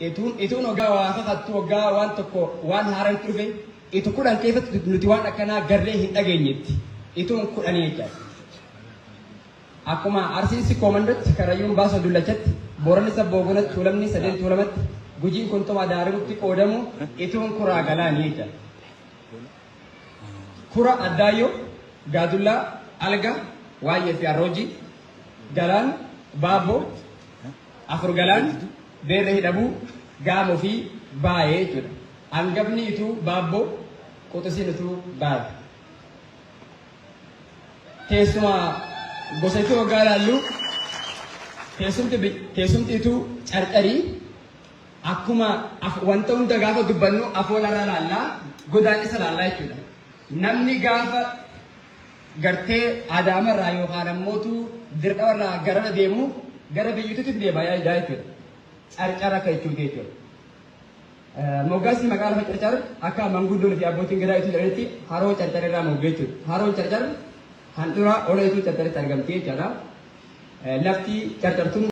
Ituun ituun hoggaa waa kakattu hoggaa waan tokko waan haaraan itti dhufe itu 10 keessatti nuti waan akkanaa garree hin dhageenyetti. Ituun kudhanii jechaadha. Akkuma Arsiin Sikkoo Mandotti, Karrayyuun Baasoo Dullachatti, Booranni Sabboo Gonatti, Tuulamni Sadeen Tuulamatti, Gujiin Kuntumaa Daarimutti qoodamu Ituun Kuraa Galaanii jechaadha. Kura Addaayyoo, Gaadullaa, Alga, Waayyee fi Arroojii, Galaan, Baabboo, Afur Galaan, Beerree Hidhabuu, Gaamoo fi Baayee jechuudha. Hangafni Ituu Baabboo, Quxusiin Ituu Baayee. Teessuma gosa Ituu hoggaa ilaallu teessumti teessumti Ituu Carcarii akkuma wanta hunda gaafa dubbannu afoola irra laallaa godaannisa laallaa jechuudha. Namni gaafa gartee Adaama irraa yookaan ammootu Dirqama irraa garana deemu gara biyyuutitti deema jechuudha. Carcara akka jechuuti jechuudha. Moggaasni maqaa lafa Carcar akka manguddoon fi abbootiin gadaa Ituu jedhanitti haroo Carcar irraa mogge jechuudha. Haroon Carcar handhuraa ona Ituu Carcaritti argamti jechaadha. Lafti Carcar tun.